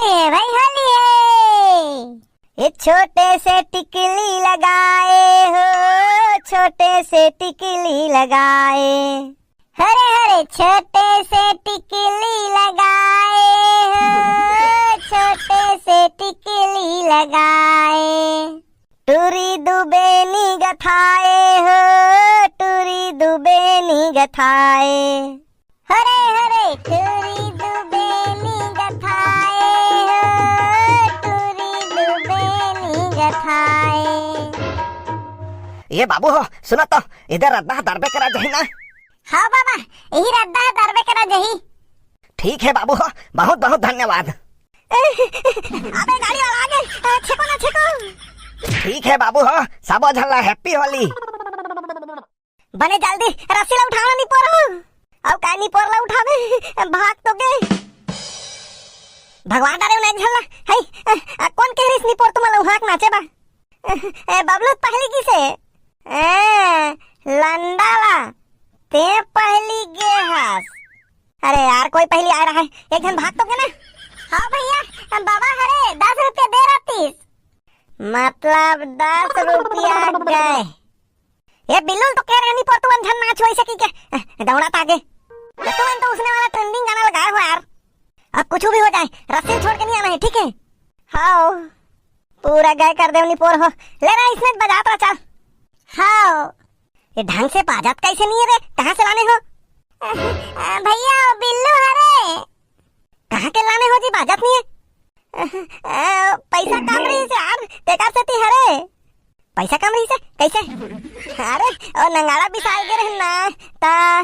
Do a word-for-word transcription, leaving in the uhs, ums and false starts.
ए भाई होली है। ये छोटे से टिकली लगाए हो, छोटे से टिकली लगाए। हरे हरे छोटे से टिकली लगाए हो, छोटे से टिकली लगाए। टूरी दुबे नी गथाए हो, टूरी दुबे नी गथाए। हरे हरे टूरी दुबे नी गथाए हो, टूरी दुबे नी गथाए। ये बाबू हो, सुनो तो, इधर रद्दा दरबे करा जाही ना। हाँ बाबा, यही रद्दा दरबे करा जाही। ठीक है बाबू हो, बहुत बहुत धन्यवाद। अबे गाड़ी वाला आगे, अ, छेको ना छेको। ठीक है बाबू हो, सबो झन ला happy होली। बने जल्दी रस्सी ला उठाओ ना निपोर हो। अउ का निपोर ला उठावे, भाग तो गे। भगवान डारे उन्हें झल्ला। हई, अ, अ, कोन कह रहिस निपोर तुमन ला उहाक नाचे बा? ए, बबलू पहली किसे? ए, लंडा ला, ते पहली गे हस। अरे यार, कोई पहली आ रहा है, एक झन भाग तो गे ना। हाँ भैया, बाबा हरे दस रुपया दे रहतीस। मतलब दस रुपया गए। ये बिल्लू तो कह रहे नहीं पर तुमन झन नाच वैसे की के दौड़ा तागे। तुमन तो उसने वाला trending गाना लगाए हो यार। अब कुछ भी हो जाए, रस्सी छोड़ के नहीं आना है, ठीक है? हाँ, पूरा गए कर देवनी पोर हो। ले रहा इसने बजात रहा, चल। हाँ, ये ढंग से बाजात कैसे नहीं है रे? कहाँ से लाने हो? अ, भैया, वो बिल्लू हरे। कहाँ के लाने हो जी, बाजात नहीं है? अ, पैसा कम रहिस यार, तेकर सेती हरे। पैसा कम रहिस है? कैसे? अरे, ओ नंगाड़ा बिसाए गे रहे ना, ता